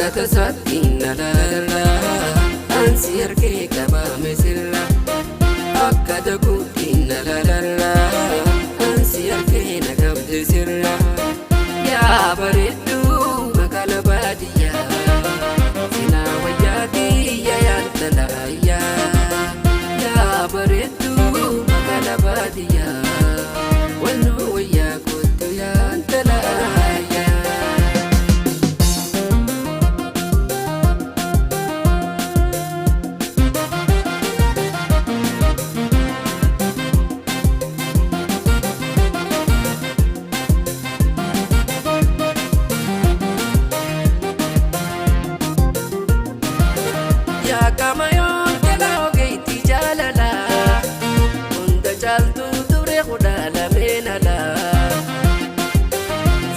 Akka tasaatti na laalala ansi harkee qabame sirra. Akka daguutti na laalala ansi harkee na qabde sirra. Yaa bareedduu magaala baadiyyaa sinaa wayyaa kiyya yaantalaayyaa. Yaa bareedduu magaala baadiyyaa wannoo wayyaa kottu yaantalaayyaa. Yaa qaama yoon jalaa ogeetti jaalala hunda caaltuu turee kudha lameen ala.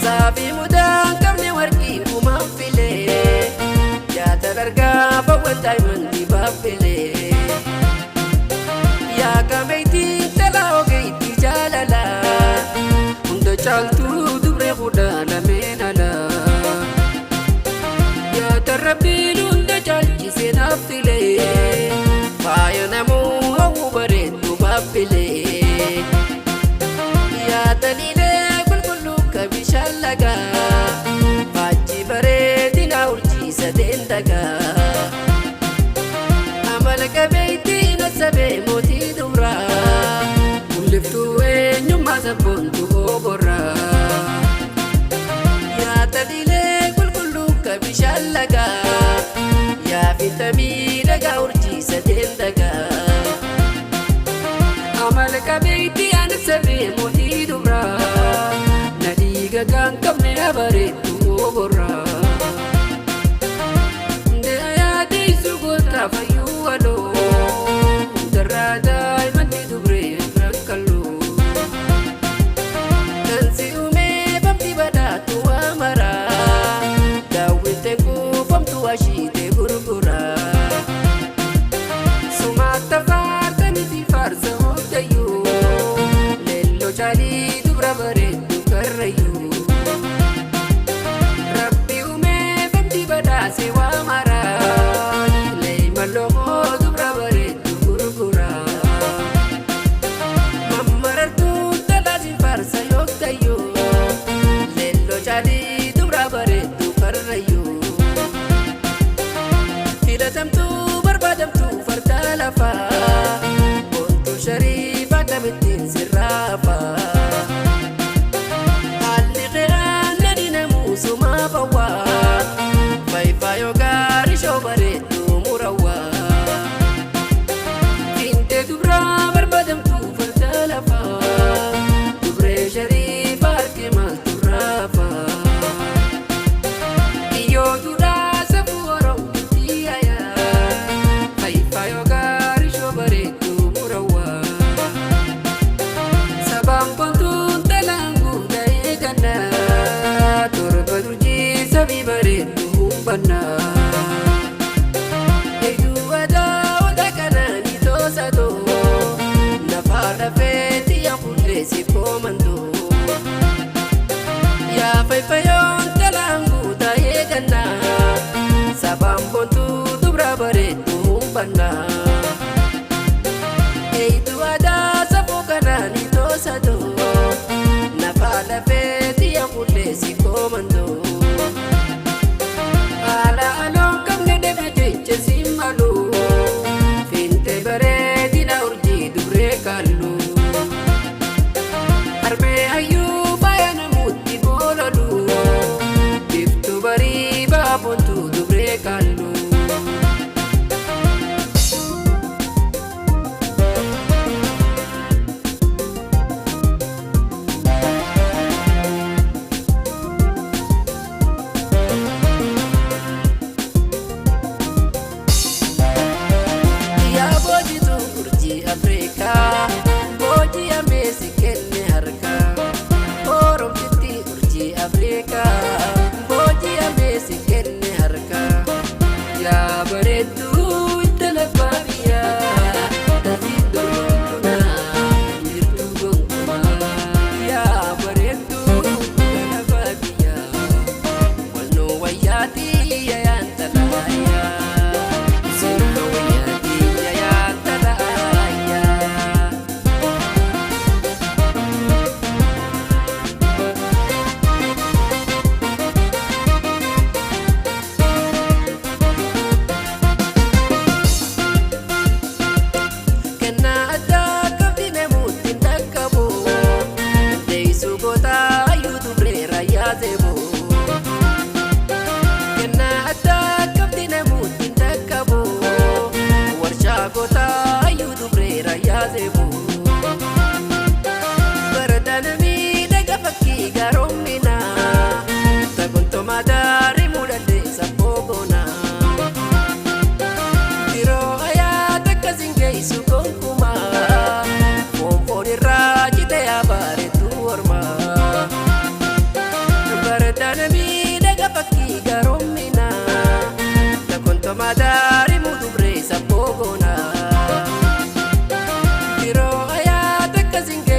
Saafii mudaan qabne warqii uumaan filee yaada dargaa bawwan daa'imman baaffilee. Yaa qabeetti jalaa ogeetti jaalala hunda caaltuu turee kudha lameen ala. Yaada rabbiin hunda caalchisee naaf filee faaya namuu hawwu bareeddu baaffilee. Yaada liilee qulqulluu ka bishaan lagaa faajjii bareedina urjiisa deendagaa. Amala qabeettii na sabee mootii duraa mul'iftuu eenyummaa sabboontuu oborraa. Yaada liilee qulqulluu ka bishaan lagaa yaa fitamii dhagaa urjiisa deendagaa. Amala qabeettii ani sabee mootii duraa na dhiiga kan qabne abareettu oborraa. Yaaddeessu goota fayyuu waloo hundarraa daa'imatti dubree rakkalloo. Kan si uumee bamti badhaatu waa maraa daawwiteen kuufamtu ashiitee gurguraa. Sumaata faartanii faarsa hoodayyuu leelloo caalii dubra bareeddu karrayyuu. Rabbi uumee bamti badhaase waa maraa leema loqoo dubra bareeddu gurguraa. Mammarartuu dalaasi faarsa yookayyuu leelloo caalii dubra bareeddu karrayyuu. Filatamtuu barbaadamtuu farda lafaa boontuu shariifaa kamittiin sirraafaa.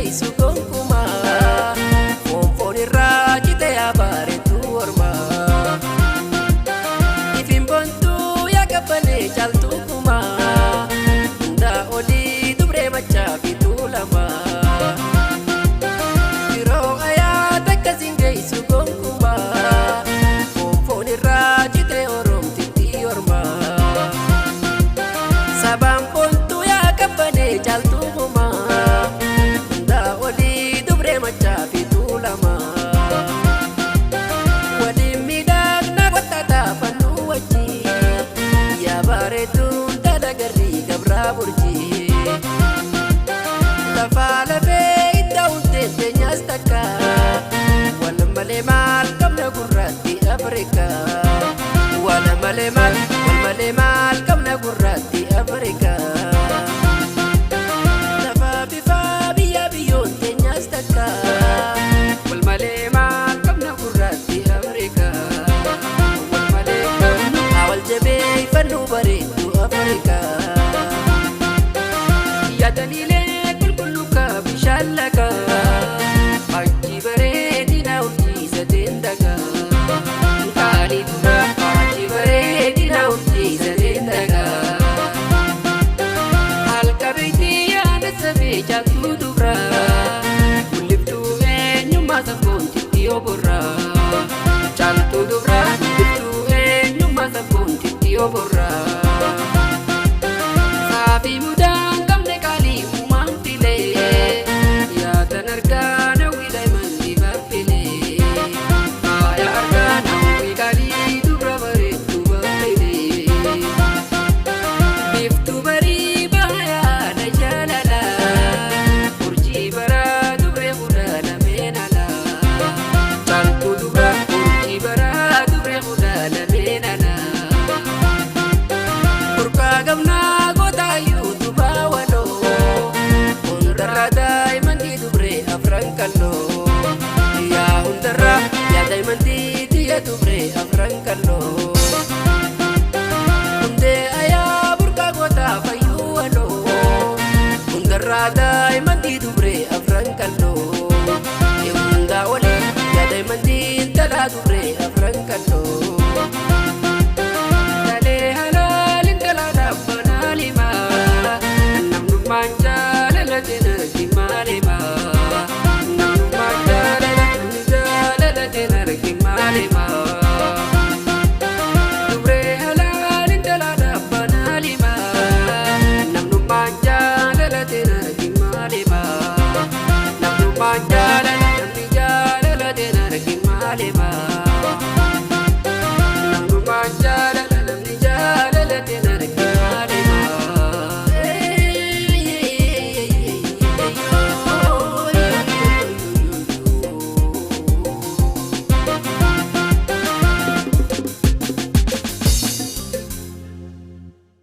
geessu gonkumaa. Foon foon irraa cite yaa bareedduu ormaa. Ifin boontuu yaa qabbanee caaltuu kumaa. Hundaa olii dubree machaa fi tuulamaa. Yeroo ayaa takka siin geessu gonkumaa. Foon foon irraa cite oromtitti ormaa. Sabaan boontuu yaa qabbanee caaltuu kumaa. Hundaa olii dubree machaa fi tuulamaa. Waliin miidhagna qottataa fannoo wajjin. Yaa bareedduun dalagarrii gabraa burjii. Lafaa lafee itti hundeen teenyas takka. Wal malee maal qabna gurraatti Afrikaa. Wal malee maal, wal malee maal qabna gurraatti Afrikaa. Lafaa bifaa biyya biyyoon teenyas takka. Wal malee maal qabna gurraatti Afrikaa. Wal malee qabnu haa wal jabeeffannuu bareeddu Afrikaa. Yaadaniilee qulqulluu ka bishaan lagaa. Achi bareedina urjiisateen dagaa. Qaalii dura achi bareedina urjiisateen dagaa. Halkabeetii yaada sabee caaltuu dubra. Mul'iftuu eenyummaa sabboontitti oborra. Caaltuu dubra mul'iftuu eenyummaa sabboontitti oborra. Saafii mudaan qabne qaalii uumaan filee. Yaatan argaa nawwi daa'imantii baffilee. Faaya argaa nawwi qaalii dubra bareedduu baffilee. Biiftuu barii bahayaadha jaalala. Urjii baraa dubree fuudhaa lameen ala. Caaltuu dubra urjii baraa dubree fuudhaa lameen ala. Burqaa gamnaa gootaayyuu dubaa waloo. Hundarraa daa'imantii dubree afran kalloo. Yaa hundarraa yaa daa'imantii tiyya dubree afran kalloo. Hundee ayaa burqaa gootaa fayyuu waloo. Hundarraa daa'imantii dubree afran kalloo. Hundaa olii yaa daa'imantii intalaa dubree afran kalloo. Talee halaal intala dhaabbanaa limaa. Namnummaan jaalala jina.